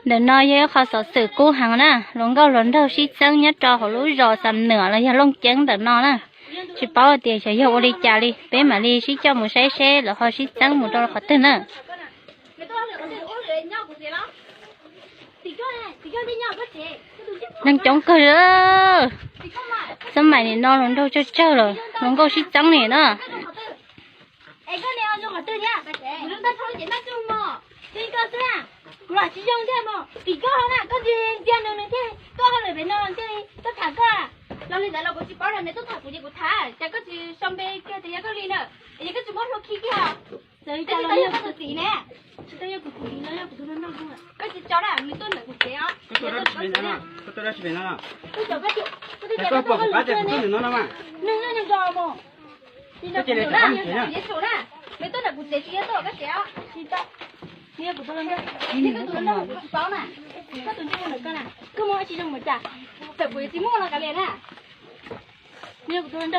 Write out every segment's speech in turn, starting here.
Ntawm no yog ib qho xov xwm kub heev na, hluas nkauj hluas nraug sib txeeb nyob rau hauv lub zos Xam Nuam los yog Looj Ceeb ntawm no na. Tsis paub tias xyov yog ua li cas li, peb mam li sib coj mus saib seb lawv ho sib txeeb mus rau qhov twg na. Neeg coob kawg li. Xab maim nim no hluas nraug tsawg tsawg lawm, hluas nkauj sib txeeb li na.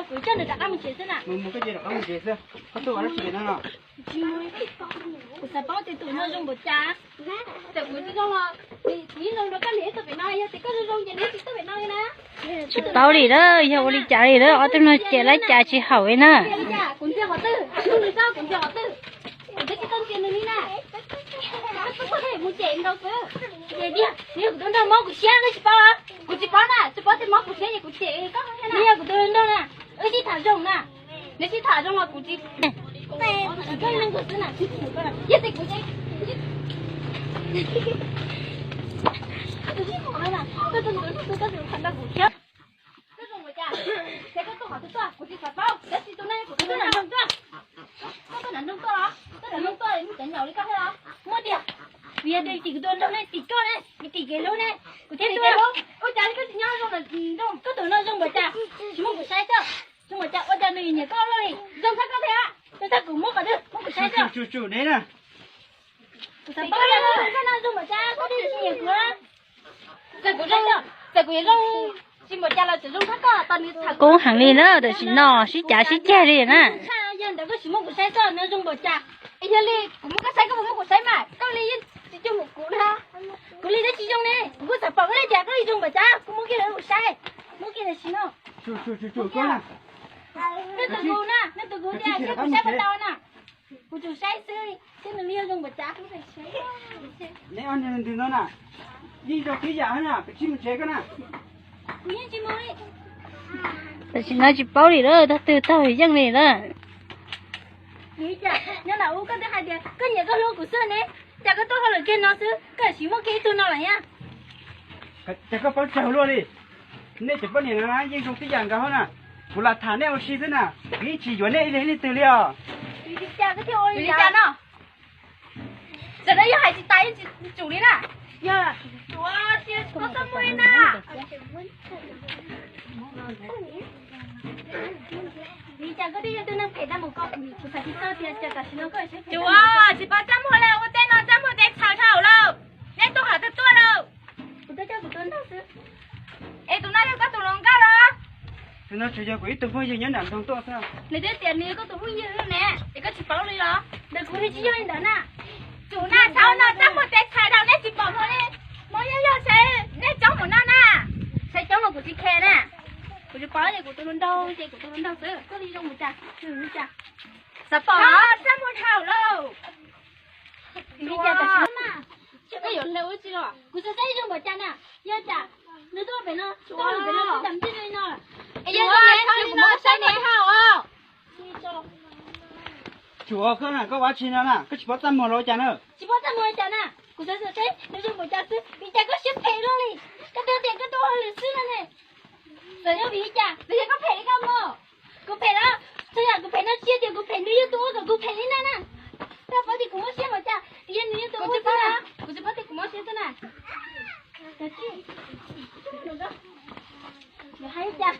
Kuv coj nws rov qab mus tsev xwb na. Kuv xav paub tias tus no zoo npaum cas. Txawm kuv tsis zoo los kuv yeej zoo rau koj niam tuaj pem no, yog tias koj zoo zoo ces nws tsis tuaj pem no li na. Tsis paub li na, yog ua li cas li na, ob tug no ces laib cas tsis haum li na. Kuv ntxias qhov twg, kuv ntxias qhov twg, kuv twb tsis tau ntxias nws li na. Koj tuaj mus cem nraud xwb. Ces tias nws yog kuv tus nraug mob kuv siab, koj tsis paub, kuv tsis paub na, tsis paub tias mob kuv siab ces kuv cem koj. Nws yog kuv tus nraug na, wb sib tham zoo na. Nws sib tham zoo los kuv tsis, koj neeg koj xwb na, yog tias kuv, koj tus sib tham na, koj tus nraug kuv thiab. Koj zoo npaum cas? Ces koj tuaj qhov twg tuaj? Kuv tsis xav paub, tab sis tus no yog kuv tus nraug tuaj. Koj tuaj nram nroog tuaj los? Tuaj nram nroog tuaj, muaj cov nyaum li koj thiab los? Muaj tiag. Vim yog tias tim kuv tus nraug ne, tim koj ne, vim tim kev hlub ne, kuv thiaj tuaj. Ua cas koj tsis nyob zoo nram nroog? Koj tus no zoo npaum cas? Tsis muab kuv saib xwb. Zoo npaum cas ua cas nws nyiam koj luaj li? Zoo tshaj koj thiab. Zoo tshaj kuv, muab qhov twg, muab kuv saib xwb. Kuv xav paub zoo npaum cas koj thiaj tsis nyiam kuv. Txawm kuv zoo, txawm kuv yuav zoo tsis npaum cas los tseem zoo tshaj koj, tos nws tham. Kub heev li na, tam sim no sib cav sib ceg li na. Yog ntawd koj tsis muab kuv saib xwb, nws zoo npaum cas? Es yog li kuv muab koj saib, koj puas muab kuv saib mas? Koj li yeej tsis cuag kuv na. Kuv li twb tsis zoo ne, kuv kuj xav paub koj li cas, koj li zoo npaum cas, kuv muab kiag los kuv saib. Muab kiag tam sim no. Nej tus kuv na, nej tus kuv tias kuv saib puas tau na. Kuv tsuas saib xwb, seb nws li zoo npaum cas. Neb ob niag ntws no na, yeej zoo tib yam na, koj tsis mus tsev koj na. Kuv yeej tsis mus li. Tam sim no tsis paub li lawm, tog twg tog yeej li lawm. Vim cas nyob nram ub koj twb hais tias koj nyiam koj hlub kuv xwb ne, cas koj tuaj hauj lwm kiag no xwb, koj tsis muaj kiag ib tug no lawm thiab. Cas koj paub tsawg luaj li. Nej cov poj niam no yeej zoo tib yam nkaus na. Kuv lam tham nej ua si xwb na, kuv yeej tsis yuav nej ib leeg ib leeg twg li os. Vim li cas koj thiaj ua li cas no? Txawm no yog hais tsis tas yeej tsis tsum li na. Yog, tsis txhob muaj li na. Vim li cas koj thiaj yog tus neeg phem tag npaum ko, kuv xav tsis txog tias cas tam sim no koj yuav siab phem. Tsis paub txaj muag li, ua tej no txaj muag tes txhaws dhau lawm. Nej tuaj qhov twg tuaj lawm? Kuv tuaj coj kuv tus nraug xwb. Es tus no yog koj tus hluas nkauj los? Tus no tsuas yog kuv ib tug phooj ywg nyob nram nroog tuaj xwb. Nws twb tias nws yog koj tus phooj ywg ne, es koj tsis paub li los? Ntawm kuv nws tsis yog li ntawd na. Tsum na, thaum no txaj muag tes txhaws dhau nej tsis pom hluas li. Hmo yog yog seb nej coob mus no na. Seb coob mas kuv tsis khe na. Kuv tsis paub ces kuv tus hluas nraug ces kuv tus hluas nraug xwb, koj li zoo mus cas, zoo mus cas. Xav pom txaj muag dhau lawm. Vim li cas tam sim no, koj yuav hle ua tsi los? Kuv xav saib zoo npaum cas na. Yog cas nws tuaj pem no, tuaj pem no xwb tam ntej li no. Es yog li no, kuv muab saib ne. Tsuas koj na, koj ua tsi no na, koj tsis paub txaj muag los ua cas na? Tsis paub txaj muag ua cas na, kuv xav xav seb nws zoo npaum cas xwb, vim cas koj siab phem luaj li. Koj twb tias koj tuaj hauj lwm xwb no ne. Txawm yog vim li cas, txawm yog koj phem li koj mog. Kuv phem los, txawm yog kuv phem no tsis yog tias kuv phem, nws yog tus ua kom kuv phem li no na. Koj paub tias kuv mob siab npaum cas, yog nws yog tus ua xwb na. Kuv tsis paub tias kuv mob siab xwb na. Hais li cas,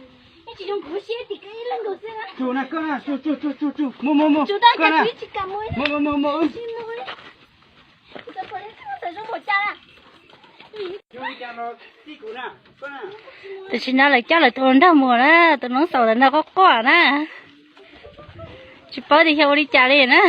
yeej tsis zoo kuv siab tim koj ib leeg nkaus xwb na. Tsum na koj na, tsum, tsum, tsum, tsum, tsum, mus, mus, mus, tsum tau koj na, tsis kam mus, mus, mus, mus, mus. Tam sim no lawv coj lawv tus hluas nraug mus na, tus noob xaus ntawd nrog quaj quaj na. Tsis paub tias yog ua li cas li na.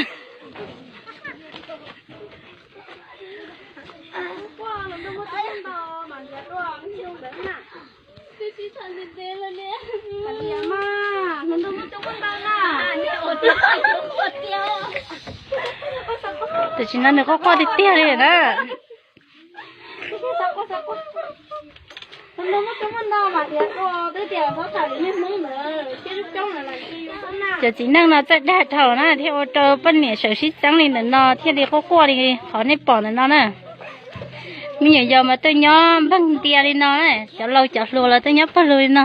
Tam sim no nws quaj quaj tiag tiag li na. Cov txiv neej no txawj dag dhau na thiaj ua rau poj niam sawv sib txeeb li ntawm no thiaj li quaj quaj li qhov nej pom ntawm no na. Me nyuam yaus mas tuaj nyob npeeg ntia li no na, cov laus cov hluas los tuaj nyob pawg lug li no.